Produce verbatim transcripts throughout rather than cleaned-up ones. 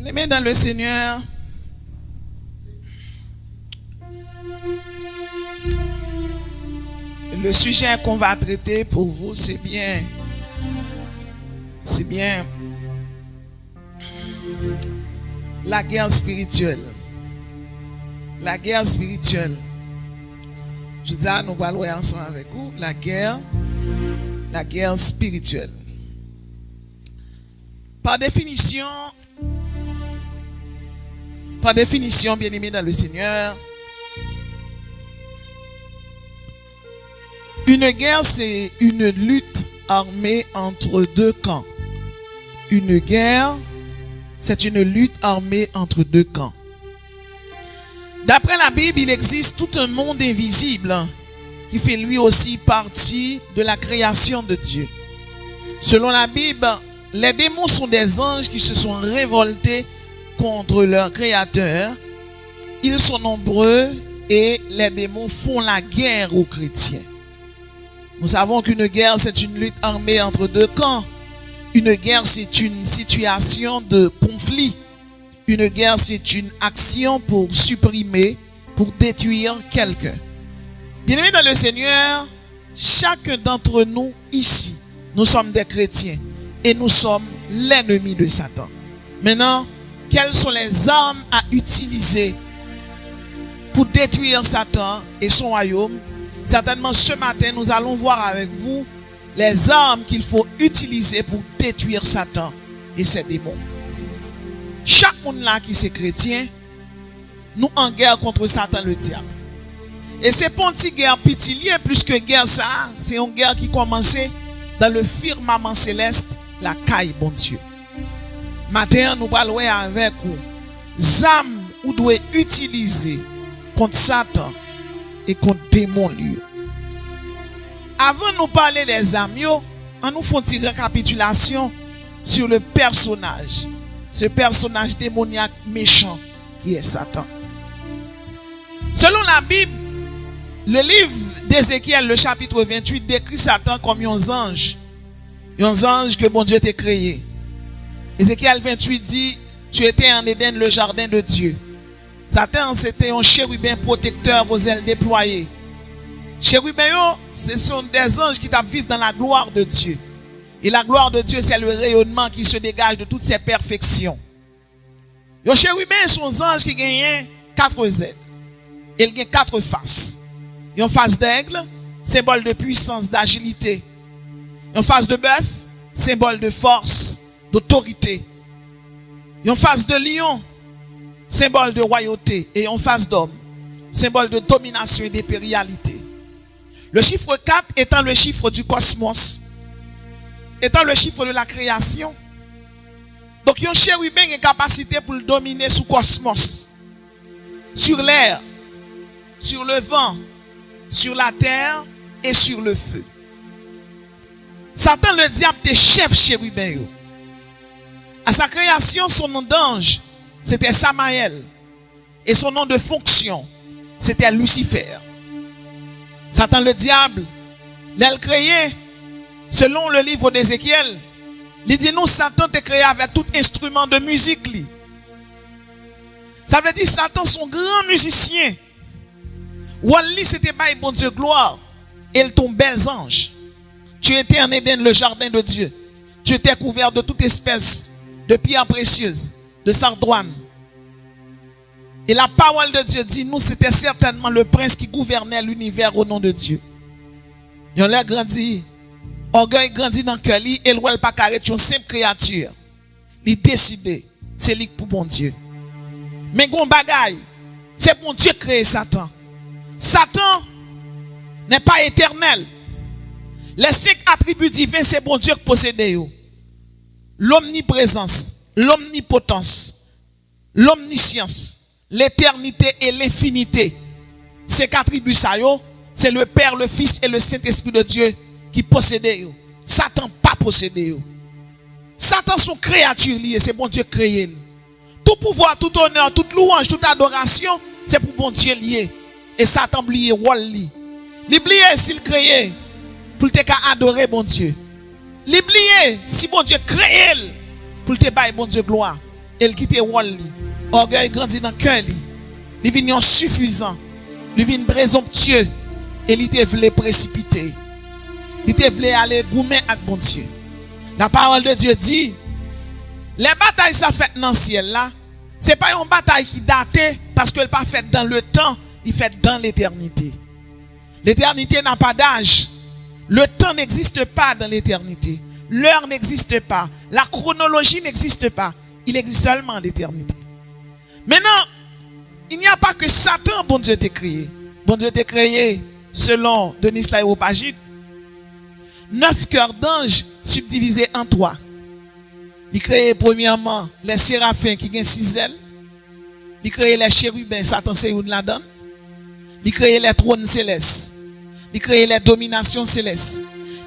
Bien-aimés dans le Seigneur, le sujet qu'on va traiter pour vous, c'est bien, c'est bien la guerre spirituelle. La guerre spirituelle. Jodi a, nou pral wè ansanm avèk ou la guerre, la guerre spirituelle. Par définition, par définition, bien-aimés dans le Seigneur, une guerre, c'est une lutte armée entre deux camps. Une guerre, c'est une lutte armée entre deux camps. D'après la Bible, il existe tout un monde invisible qui fait lui aussi partie de la création de Dieu. Selon la Bible, les démons sont des anges qui se sont révoltés contre leur créateur. Ils sont nombreux et les démons font la guerre aux chrétiens. Nous savons qu'une guerre, c'est une lutte armée entre deux camps. Une guerre, c'est une situation de conflit. Une guerre, c'est une action pour supprimer, pour détruire quelqu'un. Bien-aimés dans le Seigneur, chacun d'entre nous ici, nous sommes des chrétiens et nous sommes l'ennemi de Satan. Maintenant, quelles sont les armes à utiliser pour détruire Satan et son royaume? Certainement, ce matin, nous allons voir avec vous les armes qu'il faut utiliser pour détruire Satan et ses démons. Chak moun la ki se kretyen, nou an gè kont Satan ledyab. E se pa yon ti gè piti l ye, pliske gè sa a, se yon gè ki kòmanse dans le firmament céleste, lakay Bondye. Maten an, nou pral wè avèk ou zam ou dwe itilize kont Satan e kont demon li yo. Avan nou pale de zam yo, ann nou fè yon ti rekapitilasyon sur le personnage, ce personnage démoniaque méchant qui est Satan. Selon la Bible, le livre d'Ézéchiel, le chapitre vingt-huit, décrit Satan comme yon zanj, yon zanj ke Bondye te kreye. Ezekyèl venntuit di, Tu étais en Éden, le jardin de Dieu. Satan, se te yon cheriben pwotektè aux ailes déployées. Cheriben yo, ce sont des anges qui t ap viv dans la gloire de Dieu. Et la gloire de Dieu, c'est le rayonnement qui se dégage de toutes ses perfections. Yon cheriben se yon zanj ki genyen kat zèl. E l gen kat fas. Yon fas d'aigle, symbole de puissance, d'agilité. Yon fas de bèf, symbole de force, d'autorité. Yon fas de lion, symbole de royauté. E yon fas d'homme, symbole de domination et d'impérialité. Le chiffre quatre étant le chiffre du cosmos, étant le chiffre de la création. Donk, yon cheriben gen kapasite pou l domine sou kòsmos, sur l'air, sur le vent, sur la terre et sur le feu. Satan, le diable, te chèf cheriben yo. À sa création, son nom d'ange, c'était Samaël. Et son nom de fonction, c'était Lucifer. Satan, le diable, lè l kreye, selon le livre d'Ézéchiel, li di nou Satan te kreye avèk tout enstriman de mizik li. Sa vle di Satan se yon gran mizisyen. Wòl li se te bay Bondye glwa, e l te yon bèl zanj. Tu étais en Éden, le jardin de Dieu. Tu étais couvert de toute espèce de pierres précieuses, de sardoine. Et la parole de Dieu dit nous, c'était certainement le prince qui gouvernait l'univers au nom de Dieu. Yon lè grandi, ògèy grandi nan kè li e l wè l pa ka ret yon senp kreyati. Li deside, se li k pou Bondye. Men gon bagay, se Bondye k kreye Satan. Satan n'est pas éternel. Les cinq attributs divins, se Bondye k posede yo. L'omniprésence, l'omnipotence, l'omniscience, l'éternité et l'infinité. Senk atribi sa yo, se le Père, le Fils et le Saint-Esprit de Dieu ki posede yo. Satan pa posede yo. Satan se yon kreyati li ye, se Bondye k kreye l. Tout pouvwa, tout onè, tout louwanj, tout adorasyon, se pou Bondye li ye. E Satan bliye wòl li. Li bliye si l kreye pou l te ka adore Bondye. Li bliye si Bondye kreye l pou l te bay Bondye glwa. e l kite wòl li. Ògèy grandi nan kè li. Li vin yon sifizan. Li vin prezonptye. E li te vle presipite. Li te vle ale goumen ak Bondye. La parole de Dieu dit, lè batay sa fèt nan syèl la, se pa yon batay ki date, paske l pa fèt dans le temps, li fèt dans l'éternité. L'éternité n'a pas d'âge. Le temps n'existe pas dans l'éternité. L'heure n'existe pas. La chronologie n'existe pas. Il existe seulement l'éternité. Maintenant, il n'y a pas que Satan Bondye te kreye. Bondye te kreye, selon Denis Lareopagite, nèf kè danj sibdivize an twa. Li kreye premyèman lè serafen ki gen sis zèl. Li kreye lè cheriben, Satan se youn ladan l. Li kreye lè twòn selès. Li kreye lè dominasyon selès.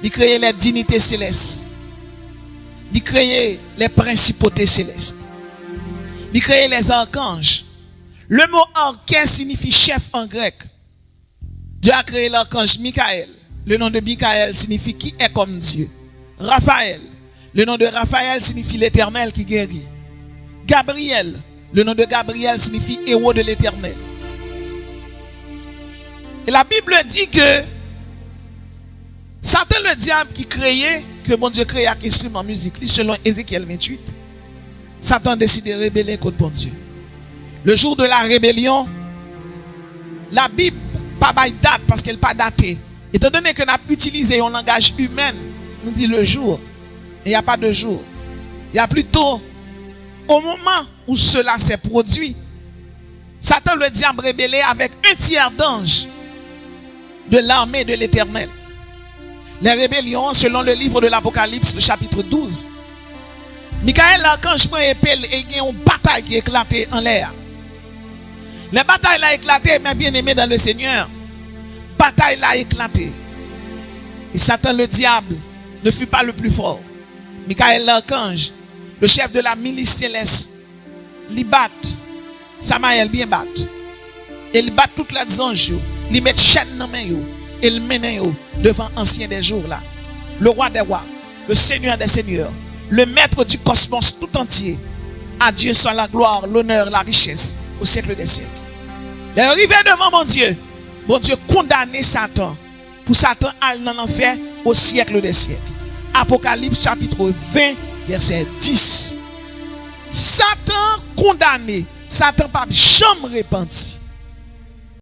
Li kreye lè dinite selès. Li kreye lè prensipote selès. Li kreye lè zakanj. Le mot archè signifie chef en grec. Dieu a créé l'archange Michael. Le nom de Michael signifie qui est comme Dieu. Raphaël. Le nom de Raphaël signifie l'Éternel qui guérit. Gabriel. Le nom de Gabriel signifie héros de l'Éternel. Et la Bible dit que Satan le diable ki kreye, ke Bondye kreye ak enstriman mizik li, selon Ezekyèl venntuit, Satan deside rebele kont Bondye. Le jour de la rébellion, Labib pa bay dat paske l pa date. Etandone ke n ap itilize yon langaj imèn, nou di le jour. Il n'y a pas de jour. Il y a plutôt au moment où cela s'est produit. Satan le diable rebelle avec un tiers d'anges de l'armée de l'Éternel. Les rébellions, selon le livre de l'Apocalypse, le chapitre douze. Mikaèl lakanj pran epe l e gen yon batay ki eklate anlè a. Lè batay la eklate, mes bien-aimés dans le Seigneur, batay la eklate. Et Satan le diable ne fut pas le plus fort. Mikaèl lakanj, le chef de la milice céleste, li bat Samayèl byen bat. E li bat tout lèt zanj yo. Li met chèn nan men yo. E l mennen yo devan Ancien des jours la. Le roi des rois, le Seigneur des seigneurs, le maître du cosmos tout entier. À Dieu soit la gloire, l'honneur, la richesse, au siècle des siècles. Lè yo rive devan Bondye, Bondye kondane Satan. Pou Satan al nan lanfè au siècle des siècles. Apokalips chapitre vingt, verset dix. Satan kondane. Satan p ap janm repanti.